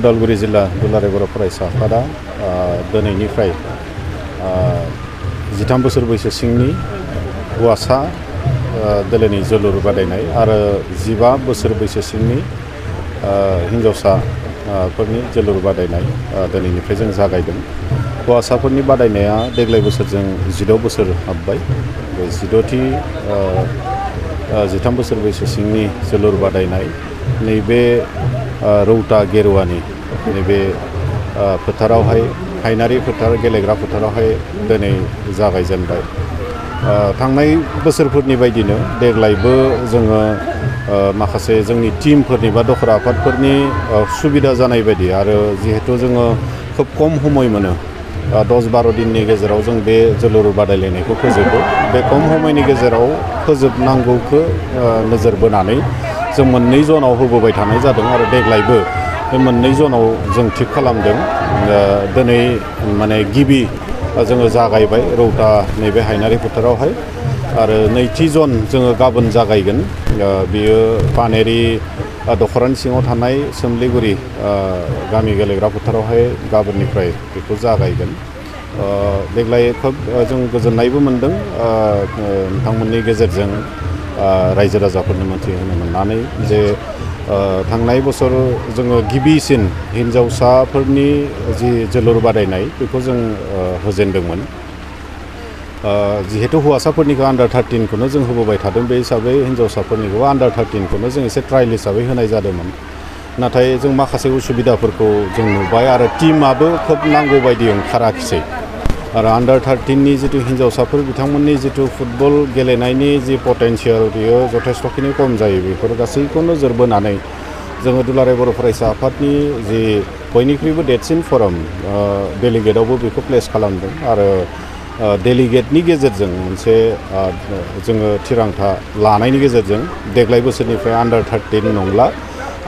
उदालगुरि जिल्ला दुलाराय बर' फरायसा आफादा दिनैनिफ्राय 13 बोसोर बैसो सिंनि हौवासा दोलोनि जोलुर बादायनाय आरो 15 बोसोर बैसो सिंनि हिन्जावसाफोरनि जोलुर बादायनाय दिनैनिफ्राय जों जागायदों। हौवासाफोरनि बादायनाया देग्लाय बोसोरजों 16 बोसोर हाबबाय। बे 16थि 13 बोसोर बैसो सिंनि जोलुर बादायनाय नैबे रौता गेरुवानि नैबे फोथारावहाय हायनारि फोथार गेलेग्रा फोथारावहाय दिनै जागायजेनबाय। थांनाय बोसोरफोरनि बायदिनो देग्लायबो जोङो माखासे जोंनि टीमफोरनि बा दख'र आफादफोरनि सुबिदा जानाय बायदि आरो जिहेतु जोङो खोब खम समय मोनो 10-12 दिननि गेजेराव जों बे जोलुर बादायलायनायखौ फोजोबो। बे खम समयनि गेजेराव फोजोबनांगौखौ नोजोर बोनानै जों मोननै जनाव होबोबाय थानाय जादों आरो देग्लायबो बे मोननै जनाव जों थिग खालामदों। दिनै माने गिबि जोङो जागायबाय रौता नैबे हायनारि फोथारावहाय आरो नैथि जन जोङो गाबोन जागायगोन। बेयो पानेरि दख'रानि सिङाव थानाय सोमलिगुरि गामि गेलेग्रा फोथारावहाय गाबोननिफ्राय बेखौ जागायगोन। देग्लाय खोब जों गोजोननायबो मोनदों नोंथांमोननि गेजेरजों रायजो राजाफोरनो मिथिहोनो मोननानै जे थांनाय बोसोर जोङो गिबिसिन हिन्जावसाफोरनि जि जोलुर बादायनाय बेखौ जों होजेनदोंमोन। जिहेतु हौवासाफोरनिखौ आन्डार 13खौनो जों होबोबाय थादों, बे हिसाबै हिन्जावसाफोरनिखौ आन्डार 13खौनो जों एसे ट्रायल हिसाबै होनाय जादोंमोन। नाथाय जों माखासे उसुबिदाफोरखौ जों नुबाय आरो टीमाबो खोब नांगौ बायदि ओंखाराखिसै आरो आन्डार 13नि जिथु हिन्जावसाफोर बिथांमोननि जिथु फुटबल गेलेनायनि जि पटेन्सियेल बेयो जथेस्थ'खिनि खम जायो। बेफोर गासैखौ नोजोर बोनानै जोङो दुलाराय बर' फरायसा आफादनि जि बयनिख्रुइबो देरसिन फरम डेलिगेटआवबो बेखौ प्लेस खालामदों आरो डेलिगेटनि गेजेरजों मोनसे जोङो थिरांथा लानायनि गेजेरजों देग्लाय बोसोरनिफ्राय आन्डार 13 नंला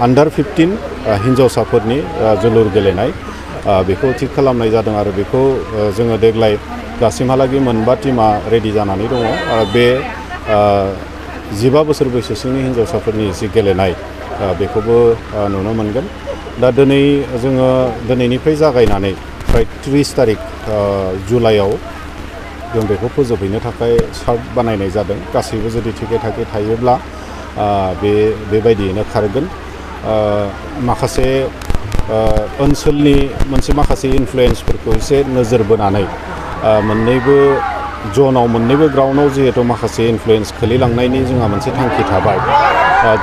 आन्डार 15 हिन्जावसाफोरनि जोलुर गेलेनाय बेखौ थिग खालामनाय जादों आरो बेखौ जोङो देग्लाय दासिमहालागै मोनबा टीमा रेडि जानानै दङ। बे 15 बोसोर बैसो सिंनि हिन्जावसाफोरनि जि गेलेनाय बेखौबो नुनो मोनगोन। दा दिनै जोङो दिनैनिफ्राय जागायनानै फ्राय 30 तारिख जुलाइआव जों बेखौ फोजोबहैनो थाखाय सार्ट बानायनाय जादों। गासैबो जुदि थिके थाके थायोब्ला बेबायदियैनो खारगोन। माखासे ओनसोलनि माखासे इनफ्लुयेन्सफोरखौ एसे नोजोर बोनानै मोननैबो जनाव मोननैबो ग्राउन्डआव जिहेतु माखासे इनफ्लुयेन्स खोलैलांनायनि जोंहा मोनसे थांखि थाबाय।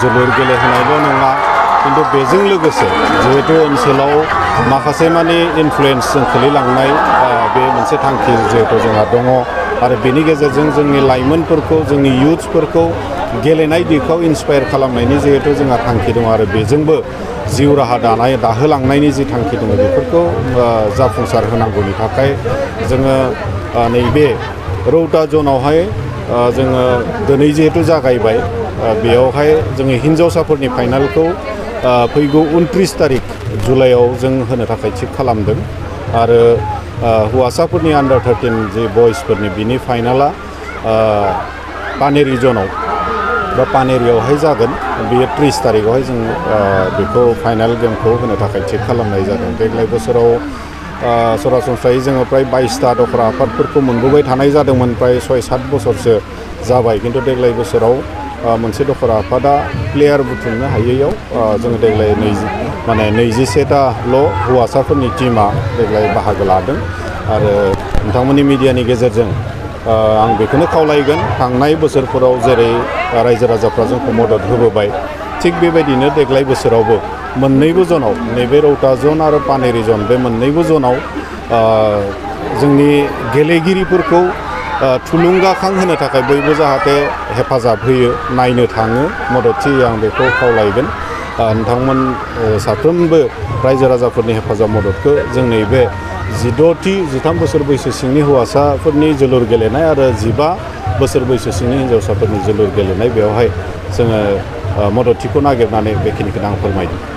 जोलुर गेलेहोनायल' नङा खिन्थु बेजों लोगोसे जिहेतु ओनसोलाव माखासे माने इनफ्लुयेन्सजों खोलैलांनाय बे मोनसे थांखि जिहेतु जोंहा दङ आरो बेनि गेजेरजों जोंनि लाइमोनफोरखौ जोंनि इयुथ्सफोरखौ गेलेनाय दिगाव इन्सपायार खालामनायनि जिहेतु जोंहा थांखि दङ आरो बेजोंबो जिउ राहा दाहोलांनायनि जि थांखि दङ बेफोरखौ जाफुंसार होनांगौनि थाखाय जोङो नैबे रौता जनावहाय जोङो दिनै जिहेतु जागायबाय बेयावहाय जोङो हिन्जावसाफोरनि फाइनालखौ फैगौ 29 तारिख जुलाइआव जों होनो थाखाय थिग खालामदों आरो हौवासाफोरनि आन्डार 13 जे बयसफोरनि बिनि फाइनाला पानेरि जनाव बा पानेरियावहाय जागोन। बेयो 30 तारिखआवहाय जों बेखौ फाइनाल गेमखौ होनो थाखाय थिग खालामनाय जादों। देग्लाय बोसोराव सरासनस्रायै जोङो फ्राय 22टा दख'र आफादफोरखौ मोनबोबाय थानाय जादोंमोन। फ्राय 6-7 बोसोरसो जाबाय खिन्थु देग्लाय बोसोराव मोनसे दख'र आफादा प्लेयार बुथुमनो हायैयाव जोङो देग्लाय 21टाल' हौवासाफोरनि टीमा देग्लाय बाहागो लादों आरो नोंथांमोननि मिडियानि गेजेरजों आं बेखौनो खावलायगोन थांनाय बोसोरफोराव जेरै रायजो राजाफ्रा जोंखौ मदद होबोबाय थिग बेबायदिनो देग्लाय बोसोरावबो मोननैबो जनाव नैबे रौता जन आरो पानेरि जन बे मोननैबो जनाव जोंनि गेलेगिरिफोरखौ थुलुंगाखां होनो थाखाय बयबो जाहाथे हेफाजाब होयो नायनो थाङो मददथि होयो आं बेखौ खावलायगोन। नोंथांमोन साफ्रोमबो रायजो राजाफोरनि हेफाजाब मददखौ जों नैबे 13 बोसोर बैसो सिंनि हौवासाफोरनि जोलुर गेलेनाय आरो 15 बोसोर बैसो सिंनि हिन्जावसाफोरनि जोलुर गेलेनाय बेवहाय जोङो मददथिखौ नागिरनानै बेखिनिखौनो आं फोरमायदों।